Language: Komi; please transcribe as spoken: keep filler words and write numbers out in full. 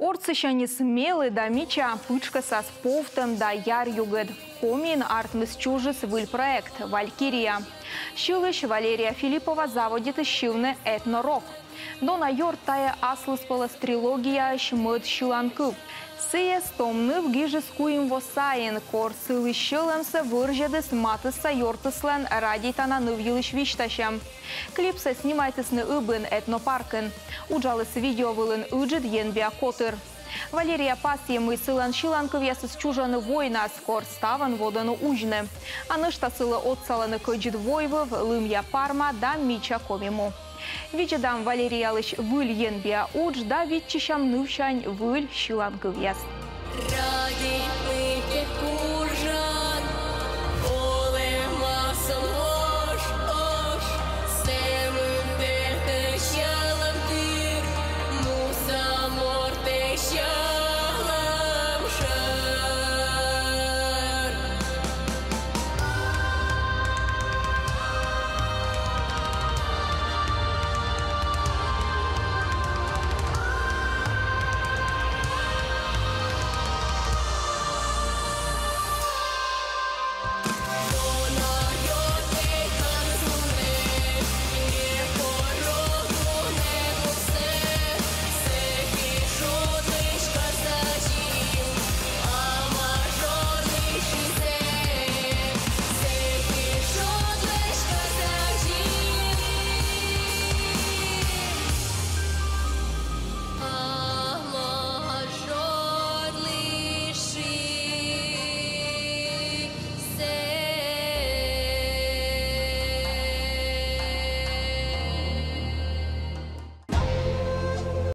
Ортсысьӧныс мелі да мича, пытшкӧсас повтӧм да яръюгыд. Комиын артмис чужис выль проект «Валькирия». Сьылысь Валерия Филиппова заводитіс сьывны этно-рок. «Дона ёрт» — тайӧ аслыспӧлӧс трилогияысь мӧд сьыланкыв. Сійӧс том ныв гижис куим во сайын, кор сылысь сьӧлӧмсӧ вӧрзьӧдіс матысса ёртыслӧн радейтана ныв йылысь висьтасьӧм. Клипсӧ снимайтісны Ыбын этнопаркын. Уджаліс видео вылын ыджыд енбиа котыр. Валерия пасйӧ, мый сылӧн сьыланкывъясыс чужӧны войнас, кор ставӧн водӧны узьны. А нӧшта сылы отсалӧны кӧдзыд войвыв, лымъя парма да мича Коми му. Видзӧдам Валериялысь выль енбиа удж да виччысям нывсянь выль сьыланкывъяс.